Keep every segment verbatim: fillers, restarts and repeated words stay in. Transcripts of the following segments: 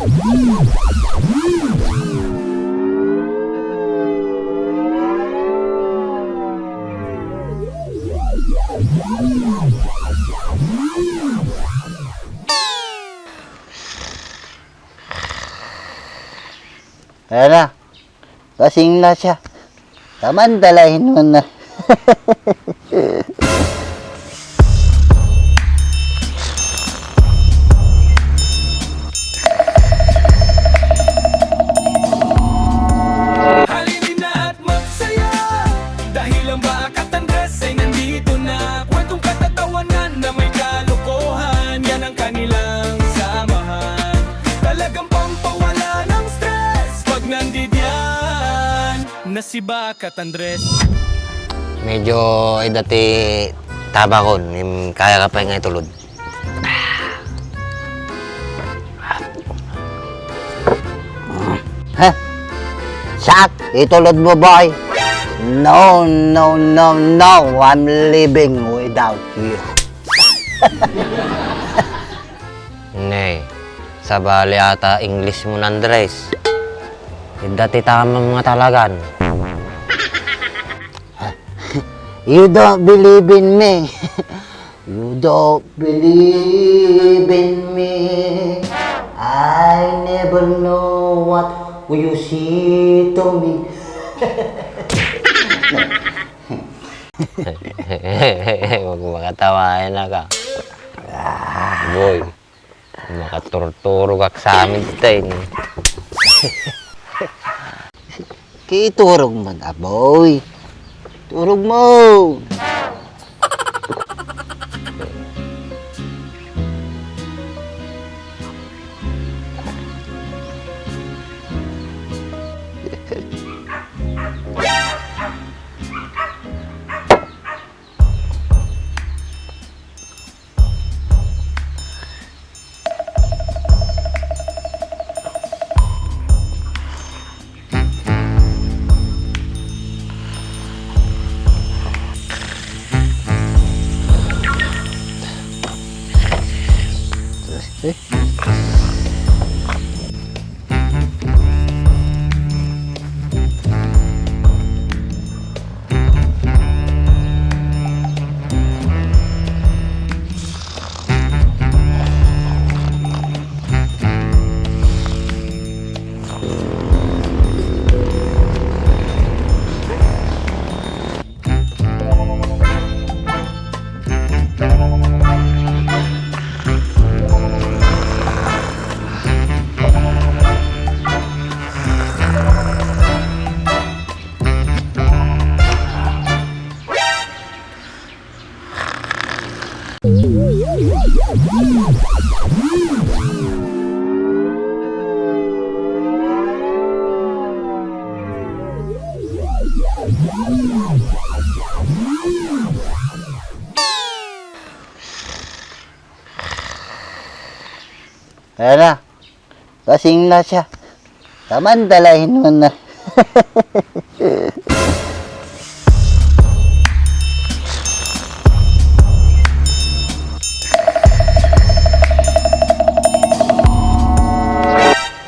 Ayan na. Lasing na siya. Samantalahin mo na. Halina at magsaya, dahil ang Bakat Andres ay nandito na. Kwentong katatawanan na may kalokohan, yan ang kanilang samahan. Talagang pampawala ng stress pag nandidiyan na si Bakat Andres. Medyo edad ti tabakon, im-, kaya ka pa nga itulod. Ha? Sak, itulod mo, boy? No, no, no, no. I'm living without you. Nay, sabali ata English mo, Andres. Idda ti tamam nga talagan. You don't believe in me. You don't believe in me. I never know what you see to me. Magmakatawa na ka. Boy. Makaturturog ak sa amin, tay. Kiturog man, aboy. Turog mo. Ayan na. Lasing na siya. Samantalahin mo na.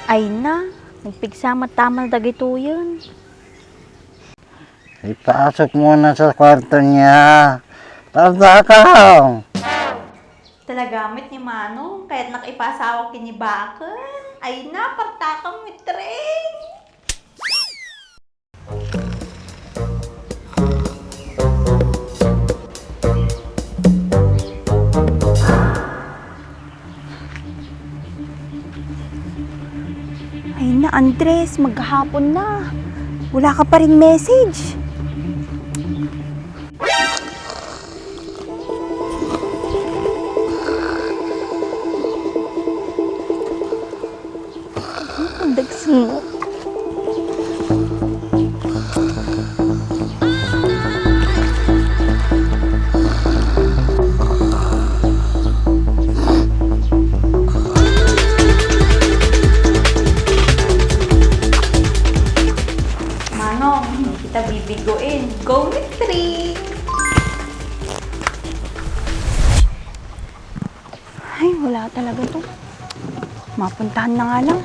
Ay na, nagpigsa met taman dagitoyen. Ipasok mo na sa kwarto niya. Pardakaw! Talaga met ni Manong, kayatnak ipaasawa ken ni Baket. Ay na, partakam met rin. Ay na, Andres, maghapon na. Wala ka pa rin message. Ang dagsmo. Manong, hindi kita bibiguin. Go with three! Ay, wala talaga to. Mapuntahan na nga lang.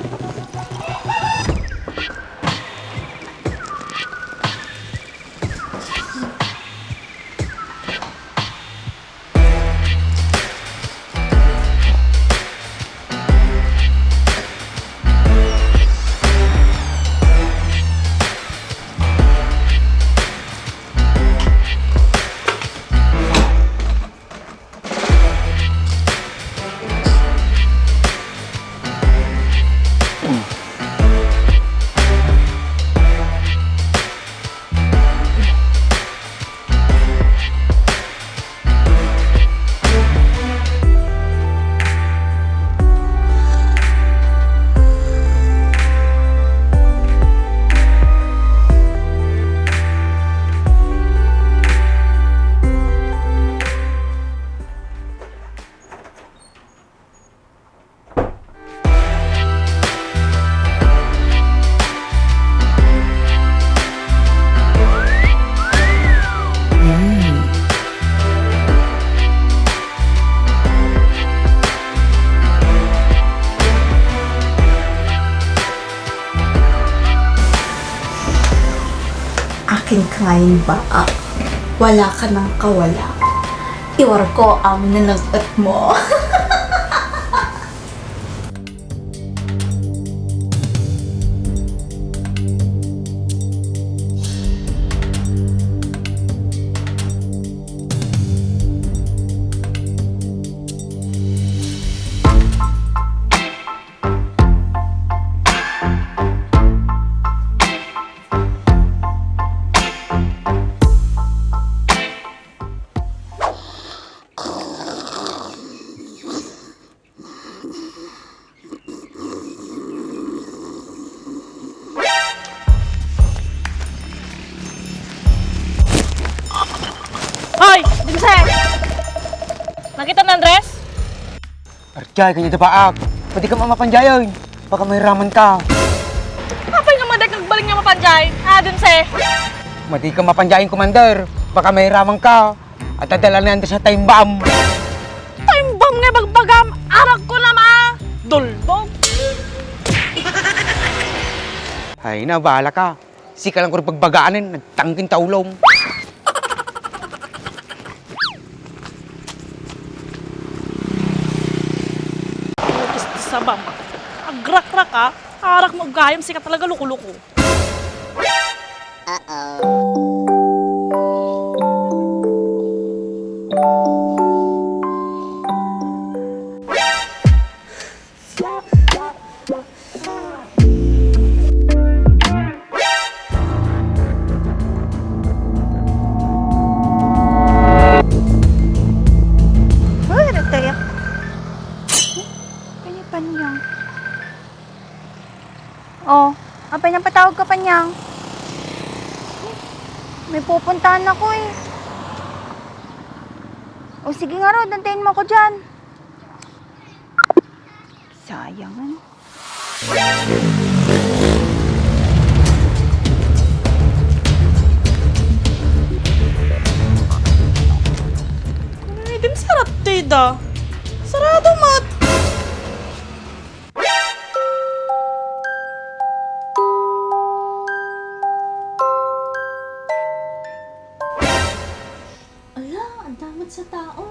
Akin ka ngayon ba? Wala ka nang kawala. Iwar ko ang nanang-et mo. Hoy! Dinse! Nakita ni Andres? Arjay, kanya da baak. Pwede ka mapanjayan. Baka mahiraman ka. Apay nga madek nagbalin nga mapanjay? Ah, Dinse! Madi ka mapanjayan, Commander. Baka mahiraman ka. At adala ni Andres a time bomb. Time bomb nga bagbagam, arak ko na ma! Dulbog! Ay na, bahala ka. Sika lang ko rin pagbagaanen, nagtangkin ta ulom. Pukis ti sabam. Agrakrak, ah. Arak mo gayam, sika talaga loko-loko. Uh-oh. Uy, aray tayo. Kanya Panyang. Oh, apay napatawag ka, Panyang? May pupuntahan ako eh. O sige nga, Rod, antayin mo ako dyan. Sayang, ano? Ano ni Dim, sarado da. Sarado met. Ala, ang damat sa tao.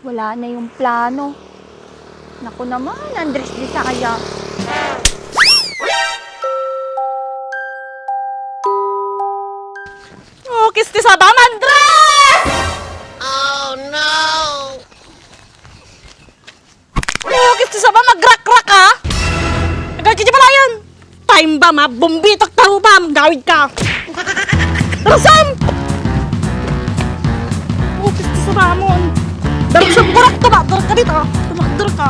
Wala na yung plano. Naku naman, Andres Bisaya. Ukis ti sabam, Andres! Oh, no! Ukis ti sabam, agrakrak, ha? Agad ka di palayan! Time bomb, ha? Bombitak ta rupa, magdawid ka! Rasam! Ukis ti sabam mo! Darasam, kurak, tumakder ka dito, ha? Tumakder ka!